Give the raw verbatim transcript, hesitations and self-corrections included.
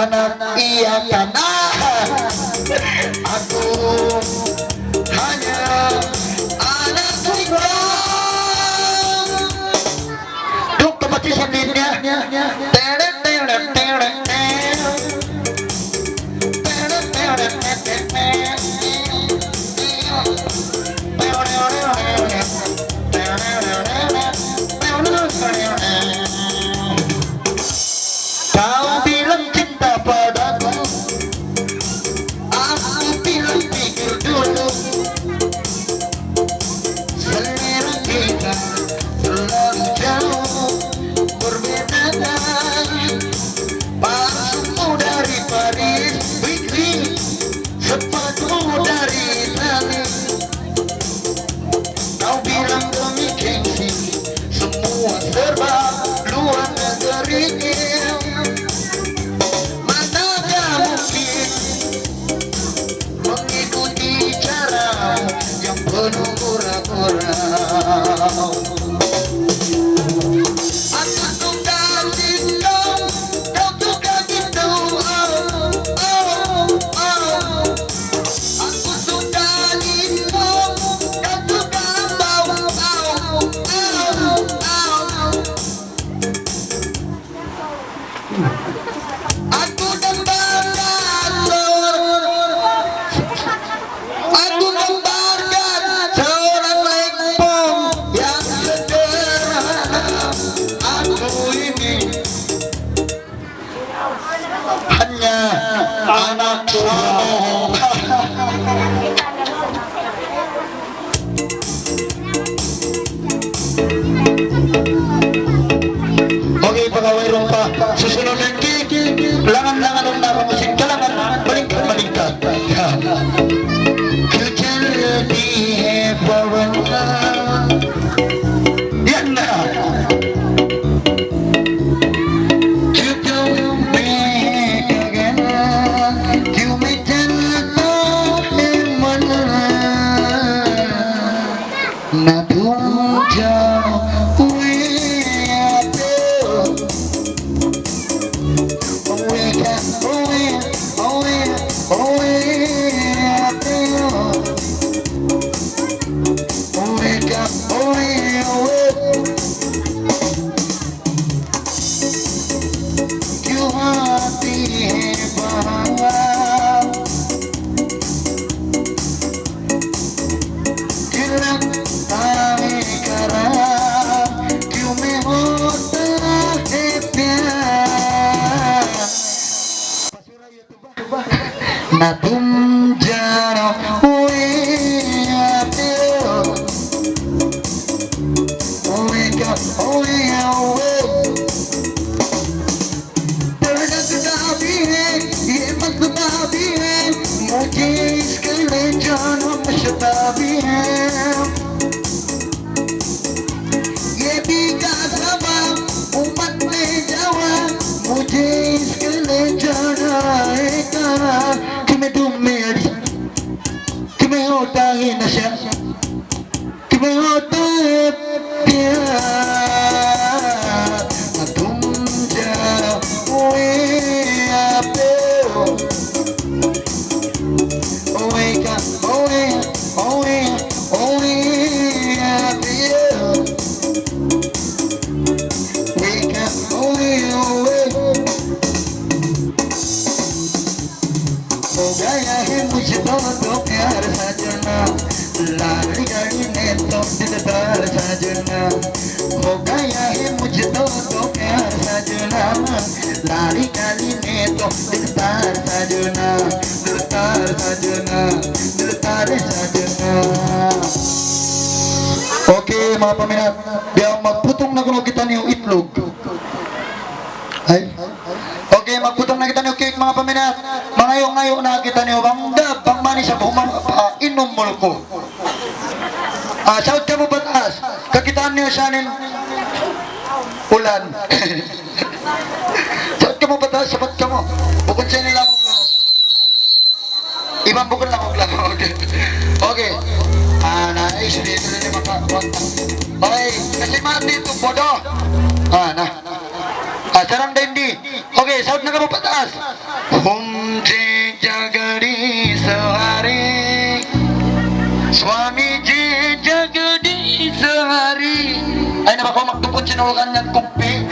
Anak iya ka na. Aku hanya anak tunggal. Duk kapati sa niya. Teret, teret, teret, teret. Kau bilang cinta padaku, aku bilang pikir dulu. Selera kita terlalu jauh berbeda. Parfummu dari Paris, Britney, sepatumu dari Itali. Kau bilang demi gengsi, semua serba luar negeri. Manakah mungkin mengikuti cara yang penuh gurau-gurau? Aku suka gitu, kau suka gitu, oh, oh, oh. Aku suka gitu, kau suka bau, bau, bau, bau. Aku gambarkan seorang, aku gambarkan seorang lempong yang sederhana. Aku ini hanya anak sampung. Okay, pagaway rumpa. Susunod na in cake. Langan-langan na, kung sino kalangan, malingkat, malingkat. Yan na. Na tum jano, we ate, we ka, we, we. Darajat nabi hai, ye matlab nabi hai, mujhe iske le jano mashtabi hai. Ye bhi ka sabab ummat mein jawan, mujhe iske le jana hai kahan. Tumhe dhum mein aaj, tumhe hota hai nasha, tumhe hota hai pyar. Na tum jano, we ate. Oe ka, oe, oe, oe, oe ka, oe, oe. Ho gaya hai mujhe to pyar sajna, laali gaali mein to dildar sajna. Ho gaya hai mujhe to pyar sajna, laali gaali mein to dildar sajna, dildar sajna, dildar sajna. Okay, manga paminat, biya' magputung na kunu' kitaniyu itlug. Ay. Okay, magputung na kitaniyu cake, manga paminat. Mangayu'-ngayu' na kitaniyu bang dab, bang manis, bang ma-, ah, inum mulku. Ah, saud kamu pataas. Kakitaan niyu sa in ulan. Saud kamu pataas, saud kamu. Bukun sa in lamug-lamug. Iban bukun lamug-lamug. Okay. Ah, na, eh, sini, sini, maka, maka. Okay, kasi mati tu bodoh. Ah, na. Ah, Sarang' dayn di. Okay, saud na kamu pataas. Hum ji jagdish hari. Swami ji jagdish hari. Ay, na ba kaw magtupun sin ulukan yan, kupi?